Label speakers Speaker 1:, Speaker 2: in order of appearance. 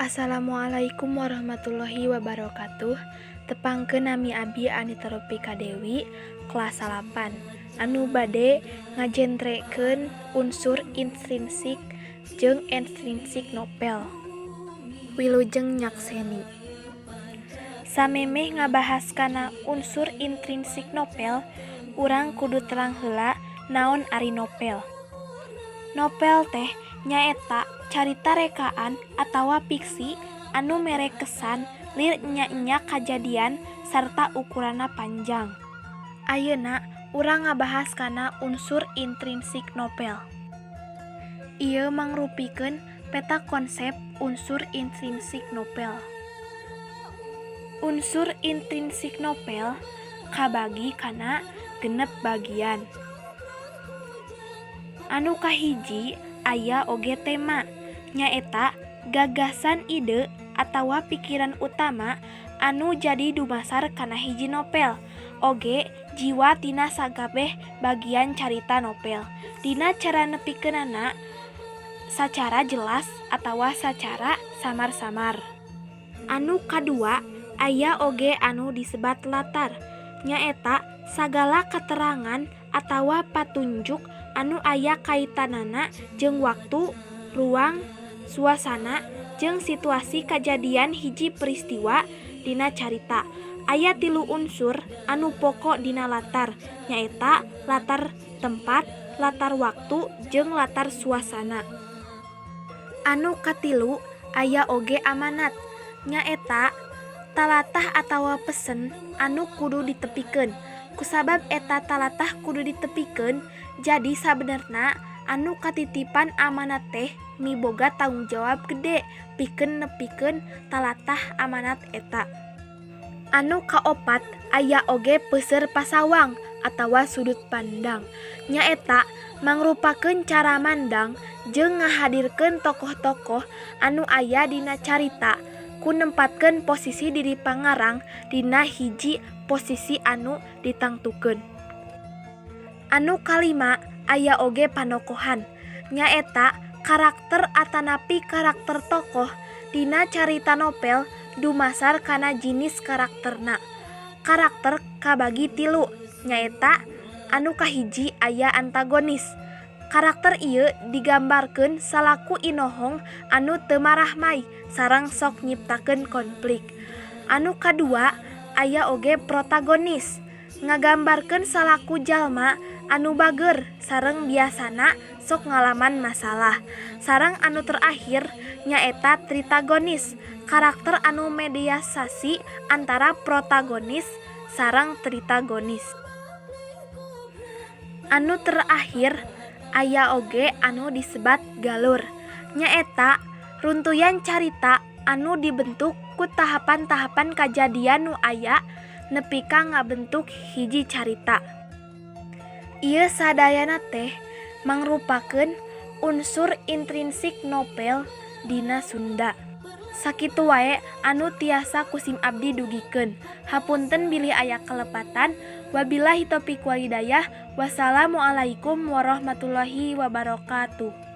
Speaker 1: Assalamualaikum warahmatullahi wabarakatuh. Tepangkeun, nami abi Anita Rupika Dewi, kelas 8, anu bade ngajentrekeun unsur intrinsik jeung ekstrinsik novel. Wilujeng nyakseni. Samemeh ngabahas kana unsur intrinsik novel, urang kudu terang heula naon ari novel. Novel teh nyaeta carita rekaan atawa fiksi anu mere kesan lir enya-enya kajadian sarta ukuranna panjang. Ayeuna urang ngabahas kana unsur intrinsik novel. Ieu mangrupikeun peta konsep unsur intrinsik novel. Unsur intrinsik novel kabagi kana 6 bagian. Anu kahiji aya oge tema, nyaeta gagasan, ide atawa pikiran utama anu jadi dumasar kana hiji novel oge jiwa tina sakabeh bagian carita novel dina cara nepikeunana sacara jelas atawa sacara samar-samar. Anu kadua aya oge anu disebat latar, nyaeta sagala katerangan atawa patunjuk anu aya kaitanana jeung waktu, ruang, suasana jeung situasi kajadian hiji peristiwa dina carita. Aya tilu unsur anu poko dina latar, nyaeta latar tempat, latar waktu, jeung latar suasana. Anu katilu aya oge amanat, nyaeta talatah atawa pesen anu kudu ditepikeun. Kusabab eta talatah kudu ditepikeun, jadi sabenerna anu katitipan amanat teh miboga tanggung jawab gede pikeun nepikeun talatah amanat eta. Anu kaopat aya oge peuser pasawang atawa sudut pandang, nyaeta mangrupakeun cara mandang jeung ngahadirkeun tokoh-tokoh anu aya dina carita ku nempatkeun posisi diri pangarang dina hiji posisi anu ditangtukeun. Anu kalima aya oge panokohan, nyaeta karakter atanapi karakter tokoh dina carita novel dumasar kana jinis karakterna. Karakter kabagi tilu, nyaeta anu kahiji aya antagonis. Karakter ieu digambarkeun salaku inohong anu teu marahmai sareng sok nyiptakeun konflik. Anu kadua aya oge protagonis, ngagambarkeun salaku jalma anu bager sareng biasana sok ngalaman masalah. Sareng anu terakhir nyaeta tritagonis, karakter anu mediasi antara protagonis sareng tritagonis. Anu terakhir aya oge anu disebat galur, nyaeta runtuyan carita anu dibentuk ku tahapan-tahapan kajadian nu aya nepi ka ngabentuk hiji carita. Ieu sadayana teh mangrupakeun unsur intrinsik novel dina Sunda. Sakitu wae anu tiasa ku sim abdi dugikeun. Hapunten bilih aya kalepatan. Wabillahi taufik walhidayah. Wassalamualaikum warahmatullahi wabarakatuh.